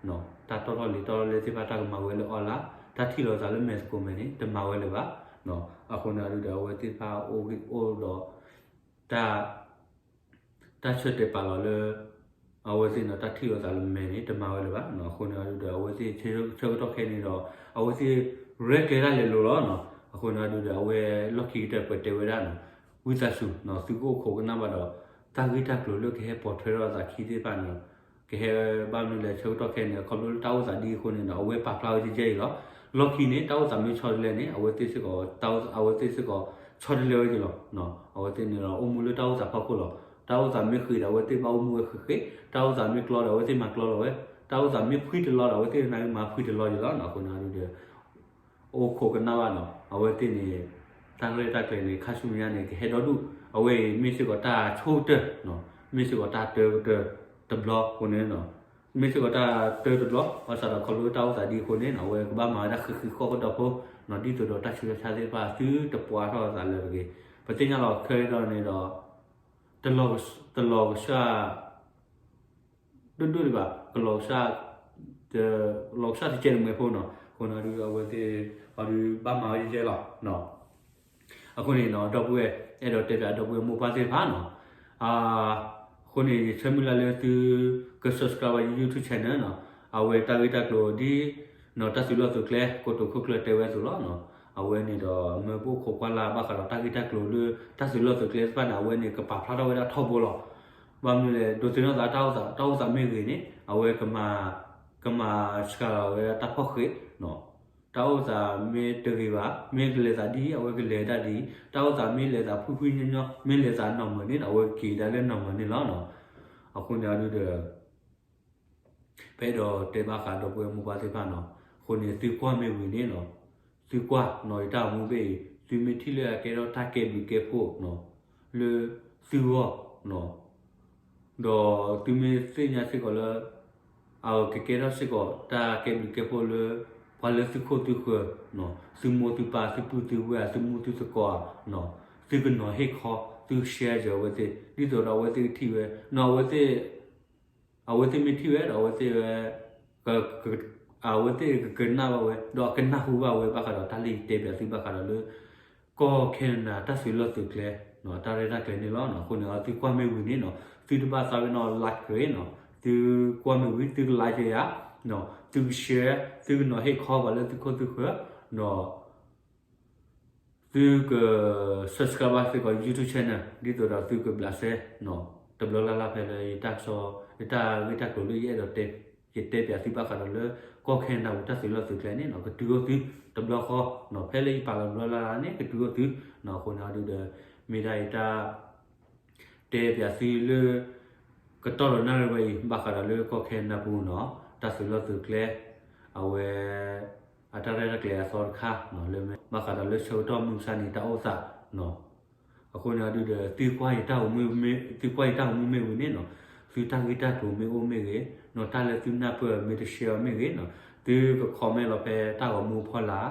ဲအံၤ တၢ်တီထီၣ်လံၤတီထီၣ်လဲသ့ၣ်တဖၣ်တၢ်ကမၤဝဲလၢအီလါ တၢ်ထံၣ်လိာ်သးလၢမဲာ်သကိးမဲာ်န့ၣ် တမၤဝဲလၢၤဘၣ်. အဃိန့ၣ်အဒုဒီးအဝဲသ့ၣ်တဖၣ်အိၣ်ဒီး တၢ် တၢ်ဆၢတဲာ်ပာ်လီၤလၢ အဝဲသ့ၣ်န့ၣ် တၢ်ထံၣ်လိာ်သးလၢမဲာ်န့ၣ် တမၤဝဲလၢၤဘၣ်. အဃိန့ၣ်အဒုဒီး အဝဲသ့ၣ်ဆၢကတီၢ်ခဲအံၤန့ၣ်ဒီး အဝဲသ့ၣ်ရဲၣ်ကျဲၤတၢ်လဲၤလိၤလီၤ. အဃိန့ၣ်အဒုဒီး အဝဲလီၢ်ခံကတၢၢ်ပှဲၤတဲဝဲဒၣ်နီၤ ဝံသးစူၤ သုကအိၣ်ခိးကနၣ်ဘၣ်ဒီး တၢ်ဂ့ၢ်တၢ်ကျိၤလၢကဟဲပိာ်ထွဲထီၣ်အသးခံသ့ၣ်တဖၣ်န့ၣ် ကဟဲဘၣ်မနုၤလဲၣ် ဆၢကတီၢ်ခဲအံၤန့ၣ် ခီဖျိလၢတၢ်အိၣ်သးဒ်အဃိန့ၣ်ဒီး အဝဲပာ်ဖျါဝဲကဲကဲအံၤလီၤ. လီၢ်ခံန့ၣ် တၢ်အိၣ်သးမ့ၢ်ဆီတလဲန့ၣ် အဝဲသ့ၣ်စ့ၢ်ကီး အဝဲသ့ၣ်စ့ၢ်ကီး ဆီတလဲဝဲက့ၤလီၤ. အဝဲသ့ၣ်န့ၣ်ဒီး အိၣ်မူလၢတၢ်အိၣ်သးဖီခိၣ်လီၤ. တၢ်အိၣ်သးမ့ၢ်ဃံးဒီး အဝဲသ့ၣ်ဘၣ်အိၣ်မူဝဲဃံးဃံး, တၢ်အိၣ်သးမ့ၢ်ကျီဒီး အဝဲသ့ၣ်မၤကျီလီၤဝဲ, တၢ်အိၣ်သးမ့ၢ်ဖှံတလီဒီး အဝဲသ့ၣ်ကနၣ်မၤဖှံတလီယလီၤ. အဃိန့ၣ်အဒုဒီး အိၣ်ခိးကနၣ်ဘၣ်နီၤ အဝဲသ့ၣ်န့ၣ် တၢ်ရဲၣ်တၢ်ကျဲၤန့ၣ် ခါဆူမဲာ်ညါန့ၣ် ကဟဲဒီဒူၣ် အဝဲအံၤမ့ၢ်စ့ၢ်ကီးတၢ်ဆိကတၢၢ်, မ့ၢ်စ့ၢ်ကီးတၢ်တၢကတၢၢ်တဘျီအဃိန့ၣ် မ့ၢ်စ့ၢ်ကီးတၢ်တၢတဘျီ ဘၣ်ဆၣ်ဒီးခီဖျိတၢ်အိၣ်သးဒ်အဃိန့ၣ် အဝဲကဘၣ်မၤဝဲဒၣ်ဃံးဃံးဃီဃီဒီဖိ ဒ်သိးဒီးတၢ်ဆူးတၢ်ဆါသ့ၣ်တဖၣ် သုတပှၤထီၣ်အသးလၢၤတဂ့ၤ. ပသ့ၣ်ညါလီၤခဲအံၤဒီးန့ၣ်ဒီး တလီၤကစၢ် ဒိၣ်ဒိၣ်ဒံးဘၣ် ကလီၤကစၢ် လီၤကစၢ်တကဲးတမှဲၤဖိနီၤ. အဃိန့ၣ်ဒုး အဝဲသ့ၣ် အဒုးဘၣ်မၤဝဲယဲလီၤ. အဃိန့ၣ်နီၤ ဒီပုၢ်ဝဲၢ် အဲၣ်ဒိးတဲပၠးဒီပုၢ်ဝဲၢ်မိၢ်ပၢ်သ့ၣ်တဖၣ်နီၤ အဃိန့ၣ် ယဆၢမုၢ်လၢ်လၢသုက subscribe ဝဲ YouTube channel နီၤ အဝဲတၢ်ဂ့ၢ်တၢ်ကျိၤဒ် တၢ်သုးလီၢ်သုးကျဲ ကိတိာ်ခိၣ်ကျၢၢ်တဲဝဲအသိးလီၤ. အဝဲန့ၣ်ဒီး မၢပအိၣ်ခိးကွၢ်လၢ်ဘၣ်ဃးဒီးတၢ်ဂ့ၢ်တၢ်ကျိၤလၢ တၢ်သုးလီၢ်သုးကျဲသ့ၣ်တဖၣ်န့ၣ် အဝဲန့ၣ်ကပာ်ဖျါထီၣ်ဝဲဒၣ်ထီဘိလီၤ. ဘၣ်မနုၤလဲၣ် ဒိးသန့ၤသးတၢ်အိၣ်သး တၢ်အိၣ်သးမ့ၢ်ဂ့ၤန့ၣ် အဝဲ ကမၤစှၤလီၤဝဲဒၣ်တၢ်ဖီၣ်ဃံး တၢ်အိၣ်သးမ့ၢ်တဂ့ၤဘၣ် မ့ၢ်ကလဲၤသးဒ်အံၤ အဝဲကလဲၤဒၣ်ဒ်အံၤ တၢ်အိၣ်သးမ့ၢ်လဲၤသးဖှံဖှံညီညီ မ့ၢ်လဲၤသးနီၢ်မၢၤန့ၣ် အဝဲက့ၤဒၣ်လၢနီၢ်မၢၤန့ၣ်လီၤ. အဃိန့ၣ်အဒုဒီး ပအဲၣ်ဒိးတဲဘၣ်ဃးဒီပုၢ်ဝဲၢ်မိၢ်ပၢ်သ့ၣ်တဖၣ်နီၤ. အဃိန့ၣ် သုကွၢ်မ့ၢ်ဝံၤန့ၣ်နီၤ သုကွၢ်နီၤ ယတၢ်အိၣ်မူဘ့ၣ်အံၤ သုမ့ၢ်ထံၣ်လၢအကဲထီၣ်တၢ်ကဲဘျုးကဲဖှိၣ်နီၤ လၢသုဂီၢ်နီၤ ဒီးသုမ့ၢ်သ့ၣ်ညါစ့ၢ်ကီးလၢ အကကဲထီၣ်စ့ၢ်ကီးတၢ်ကဲဘျုးကဲဖှိၣ်လၢ ပှၤလၢသုခိၣ်သုဃၢၤနီၤ သုမိၢ်သုပၢ် သုပုၢ်သုဝဲၢ် သုမူသုသကိးဧါ သုကနီၤဟ့ၣ်ခီ သု share စၢၤအဝဲသ့ၣ် ဒ်သိးဒီးအဝဲသ့ၣ်ကထံၣ်ဝဲနီၤ အဝဲသ့ၣ် အဝဲသ့ၣ်မ့ၢ်ထံၣ်ဝဲဒီး အဝဲသ့ၣ်ဝဲ အဝဲသ့ၣ်ကကနၣ်ဘၣ်ဝဲ ဒီးအကနၢ်ဟူဘၣ်ဝဲ ဘၣ်ဃးဒီးတၢ်လၢယတဲပၠးသုဘၣ်ဃးဒီးလၢ ကီၢ်ခဲနဒၤတၢ်သုးလီၢ်သုးကျဲ တၢ်ရဲၣ်တၢ်ကျဲၤန့ၣ်လီၤ. အဃိန့ၣ် သုကွၢ်မ့ၢ်ဝံၤန့ၣ်နီၤ သုတဘၣ်သးဝဲနီၤ like န့ၣ်နီၤ သုကွၢ်မ့ၢ်ဝံၤ သုက like ယၤ သုက share သုကနီၤဟ့ၣ်ခီပှၤလၢသုခိၣ်သုဃၢၤဒီး သုက subscribe ဘၣ်စ့ၢ်ကီး YouTube channel ဒ်သိးဒီးသုကဘျးစဲ တဘျီလၢ်လၢ်ဖဲလၢ ယတၢ်ကစီၣ် ယတၢ်ဂ့ၢ်တၢ်ကျိၤလၢယအဲၣ်ဒိးတဲ ယတဲပၠးသုဘၣ်ဃးဒီးလၢ ကီၢ်ခဲနဒၤပူၤတၢ်သုးလီၢ်သုးကျဲန့ၣ်နီၤ ကတုၤအိၣ်သု တဘျီဃီ ဖဲလၢယပာ်လီၤတဘျီလၢ်လၢ်န့ၣ် ကတုၤအိၣ်သု အဃိန့ၣ်အဒုဒီး မ့ၢ်ဒၣ်ယတၢ် တဲပၠးသုလၢ ကတီၢ်ဒီးနၣ်ရံၣ်ဝဲအံၤ ဘၣ်ဃးဒီးလၢကီၢ်ခဲနဒၤပူၤနီၤ တၢ်သုးလီၢ်သုးကျဲ အဝဲ အတၢ်ရဲၣ်တၢ်ကျဲၤအသီတခါနီၤ လၢမ့ၢ် ဘၣ်ဃးဒီးလၢဆၢကတီၢ်မုၢ်မဆါန့ၣ် တၢ်အိၣ်သးနီၤ အဃိန့ၣ်အဒုဒီး သုကွၢ်ယတၢ်အိၣ်မူ သုကွၢ်ယတၢ်အိၣ်မူမ့ၢ်ဝံၤန့ၣ်နီၤ သုတၢ်ဂ့ၢ်တၢ်ကျိၤမ့ၢ်အိၣ်မ့ၢ်ဂ့ၤနီၤ တၢ်လၢသုနၢ်ပၢၢ်မ့ၢ်တ share အီၤမ့ၢ်ဂ့ၤနီၤ သုက comment လီၤဖဲတၢ်ဂီၤမူအဖီလာ်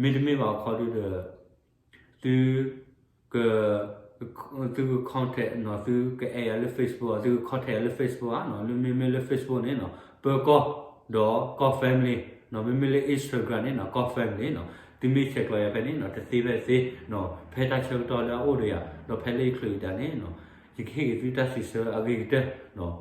မ့တမ့ၢ်ဘၣ်အခီဒုဒီး သုက သုက contact နီၤ သုက add ယၤလၢ Facebook သုက contact ယၤလၢ Facebook ဧါနီၤ လၢမ့မ့ၢ်လၢ Facebook န့ၣ်နီၤ ပၢၤကီၢ် ဒီးကီၢ် family နီၤ မ့မ့ၢ်လၢ Instagram န့ၣ်နီၤ ကီၢ် family နီၤ သုမ့ၢ်ဆဲးကျိးယၤဖဲန့ၣ်နီၤ တသ့ဖဲသ့နီၤ ဖဲတၢ်ဆၢကတီၢ်လၢအအိၣ်ဒီးယၤ ဒီးဖဲလၢယချုးယတၢ်န့ၣ်နီၤ ယကဟ့ၣ်က့ၤသုတၢ်စံးဆၢအဂ့ၤကတၢၢ်နီၤ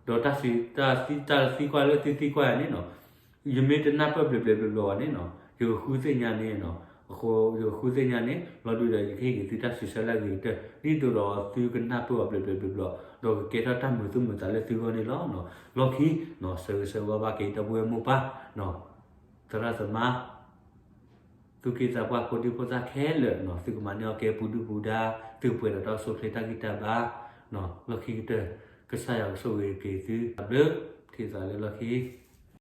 ဒီးတၢ်စံး တၢ်သံ တၢ်သံကွၢ်လၢသုသံကွၢ်ယၤန့ၣ်နီၤ ယမ့ၢ်တနၢ်ပၢၢ်ဘျဲးဘျဲးဘျီဘျီဘၣ်န့ၣ်နီၤ ယကဃုသ့ၣ်ညါန့ၣ်နီၤ အဃိ ယကဃုသ့ၣ်ညါန့ၣ် လီၤဒုဒီး ယကဟ့ၣ်က့ၤသုတၢ်စံးဆၢလၢအဂ့ၤကတၢၢ် ဒ်သိးဒီးသုကနၢ်ပၢၢ်အီၤဘျဲးဘျဲးဘျီဘျီ ဒီးကကဲထီၣ်တၢ်မုာ်သူၣ်မုာ်သးလၢသုဂီၢ်န့ၣ်လီၤ. လီၢ်ခံနီၤ ဆၢဂ့ၤဆၢဝါဘၣ်က့ၤဒီပုၢ်ဝဲၢ်မိၢ်ပၢ်နီၤ သရၣ်သမါ သူၣ်က့သးပှၢ်ဖိဒံဖိသၣ်ခဲလၢာ်နီၤ သုကမၤန့ၢ်အီၣ်ကဲပူၤဒုၣ်ပူၤဒါ သုကပှဲၤဒီးတၢ်အိၣ်ဆူၣ်အိၣ်ချ့တၢ်ဂံၢ်တၢ်ဘါနီၤ လီၢ်ခံကတၢၢ် ကစၢ်ယွၤကဆိၣ်ဂ့ၤက့ၤသု တၢ်ဘျုး ထံၣ်သးလၢလီၢ်ခံ